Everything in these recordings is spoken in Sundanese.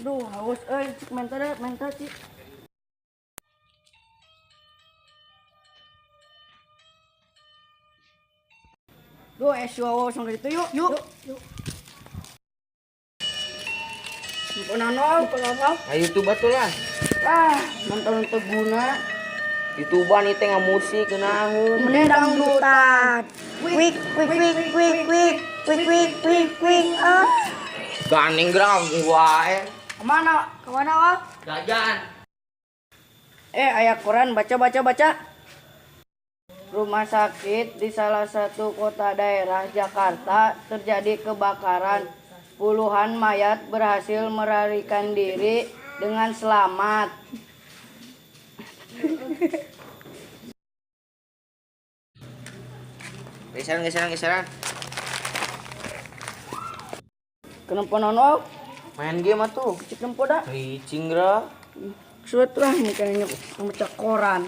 Duh, haus euy, cik menta deh, menta cik. Duh, es wow langsung gitu yuk. Yuk. Yuk. Nempo naon? Nempo naon? Ayo YouTube atuh lah. Ah, nonton teu guna. YouTubean ieu teh ngamusik ngeunaheun. Mending dangdutan. Wik wik wik wik wik wik wik wik wik ah. Gandeng geura wae. Kemana? Kemana wah? Jajan. Eh, aya koran, baca baca baca. Rumah sakit di salah satu kota daerah Jakarta terjadi kebakaran. Puluhan mayat berhasil melarikan diri dengan selamat. Geseran geseran geseran. Kenapa nono? Main game atuh. Cik nempo dah. Cicing geura. Sulit lah mikirnya membaca koran.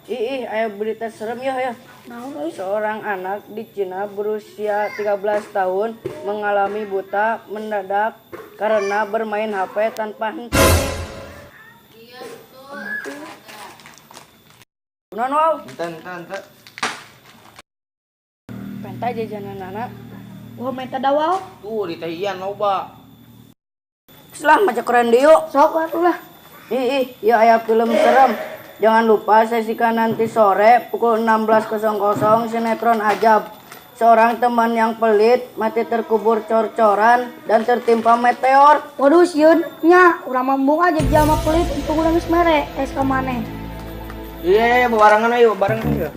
Ih, ih, ayo berita serem ya, ya. Naon euy? Seorang anak di Cina berusia 13 tahun mengalami buta mendadak karena bermain HP tanpa henti. Non, wow. Ente ente ente. Penta jajanan anak. Wah, menta da wow. Tuh di teh Ian loba. Setelah maca koran deui yuk. Sok atuh lah. Ih, ih, ya aya film serem. Jangan lupa saksikan nanti sore pukul 16.00 sinetron Ajab. Seorang teman yang pelit mati terkubur cor-coran dan tertimpa meteor. Waduh sieun nya urang mah embung aja jalma pelit untuk urang geus mere es ka maneh. Iya, barengan ayo, barengan ayo.